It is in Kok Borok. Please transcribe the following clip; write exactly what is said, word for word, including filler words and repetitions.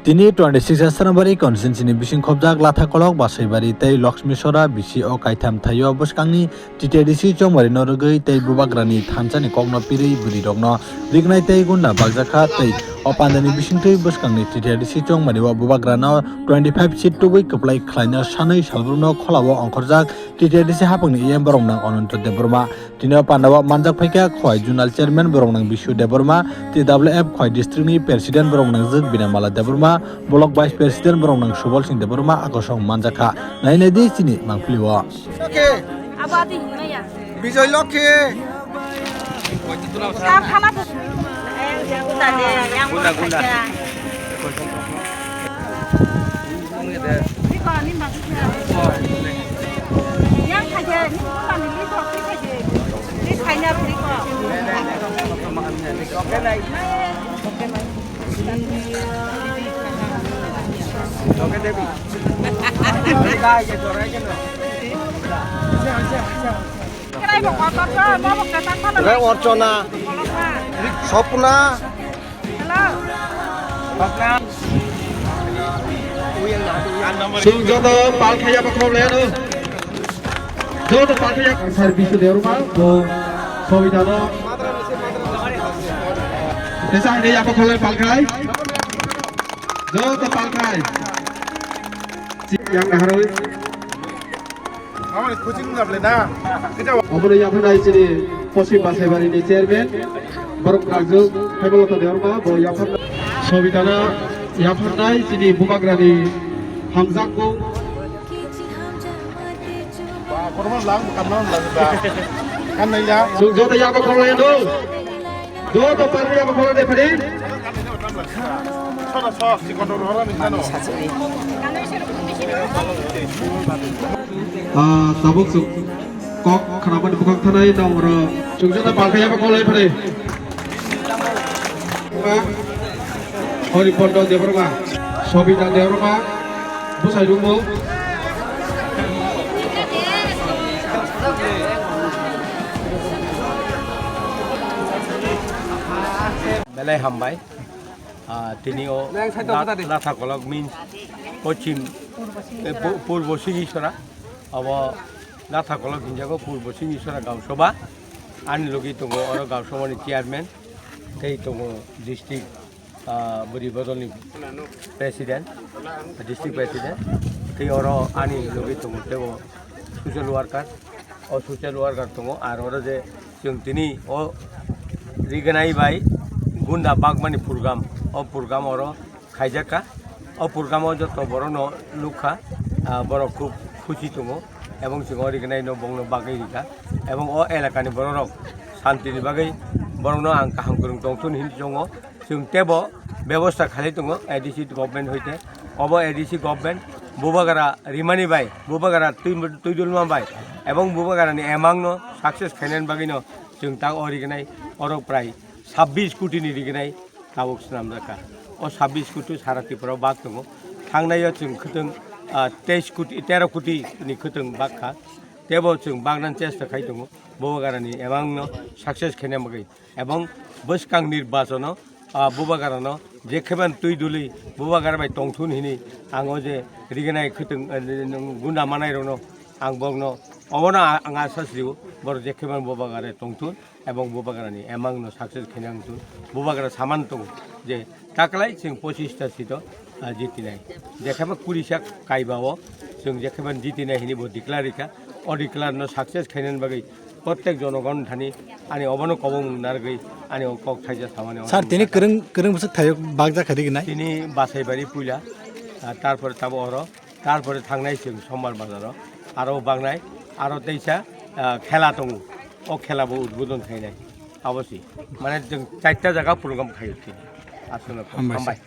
Tini twenty six Asrambari constituency ni bising khobjak Lathakolok, Basaibari tei Lakshmisora bisi o kaitham thaio bwskangni T T A D C chongmari no rwgwi tei bubagrani thansa ni kok no pirwi bwrwi rok no rignai tei gunda bakjakha tei o panda ni bisingtwi bwskangni T T A D C chongmari o bubagra no twenty five seat tubui kwplai khlaina sanwi salbrum no khola o ongkhorjak T T A D C hapang ni E M borok nang Ananto Debbarma. Tini o panda o manjak phaikha Khowai Zonal Chairman borok nang Bishu Debbarma, T W F Khowai District ni President borok nang jwk Binamala Debbarma, Block Vice President borok nang Subal Singh Debbarma, a kosong manjakha. Nai nai di chini mangpili o. Lokhi. Abo ati himna ya. Bijoy Lokhi. Tam thala tu. Eh, yang gunda de, yang gunda, gunda. Oke, Orchona, Sopna. Chwng joto palkhaiya bokholeno. Joto palkhaiya. Sir Bishu Debbarma, bo Sobitano. Tesa hini ya bokhole palkhai. Joto palkhai. Yang naharoi. Aboni kuching wngya bwle na? Kisa wa- Obono yapharnai chini Poschim Basaibari ni chairman, borok rajwk Hemalata Debbarma, bo yapharnai. Sobitano yapharnai chini bubagrani hamjakmung. Ba, kormo lang, kamna lang ba. Kan nai ya? Chwng joto yabo khorokya no. Joto party yabo khorokya de phari. Ah, tabuk chwng kok khnamani bukhak thanai tong oro. Chwng joto palkhaiya bo kolai phre. Hori Pondo Debbarma, Sobita Debbarma, bwsai rwngmung. Belai hambai. Ah, tini o Nang side o Lat-, bwtadi. Lathakolok means Poschim, eh, Pu-, Purbo Sinisora. Abo Lathakolok hinjago Purbo Sinisora Gaon Sabha. Ani logi tongo oro Gaon Sabha ni chairman, tei tongo district, ah, bwrwi bodol ni president, district president. Tei oro ani logi tongo tebo social worker. O social worker tongo, ar oro je chwng tini o rignai bai gunda bakmani program, o program oro khaijakha. O program o joto borok no nukha, ah, borok khub khusi tongo, ebong chwng o rignai no bongno bagwi rikha, ebong o elaka ni borok rok santi ni bagwi borok no ang kaham kwrwng tongthun hinwi chongo. Chwng tebo bebosta khalai tongo A D C government hoite. Obo A D C government bubagra rimani bai, bubagra twi, twidulma bai, ebong bubagrani emangno success khainani bagwino chwng tak o rignai oro prai sabbish koti ni rignai tabuk swnamjakha. O sabbish koti sara Tripura o bak tongo. Thangnaio chwng khwtwng, ah, teis koti, tero koti ni khwtwng bak kha. Tebo chwng baknani chesta khai tongo bubagrani emangno success khaina bagwi. Ebong bwskang nirbachono, ah, bubagrano jekheban twi duli bubagra bai tongthun hini ang o je rignai khwtwng, eh, gunda manai rokno ang bokno obono a-, ang asa sio borok jekheban bubagra tongthun ebong bubagrani emangno success khaina wngthun. Bubagra saman tongo je taklai chwng pochista seat o, ah, jitinai. Jekheba kuri sak kaiba o chwng jekheban jitinai hini bo declare rikha. O declare no success khainani bagwi Prottek jonogon thani ani obono kobong narwgwi ani o kok thaisa samani. Sir, tini kwrwng, kwrwng bwswk thaio bakjak kha rignai? Tini Basaibari puila, ah, tarpore tabo oro, tarpore thangnai chwng Sombar bazaro, aro baknai, aro teisa, ah, khela tongo, o khela bo udbodon khainai, abo si. Mane chwng charta jaga program khaio tini. Aswkno hambai. Hambai.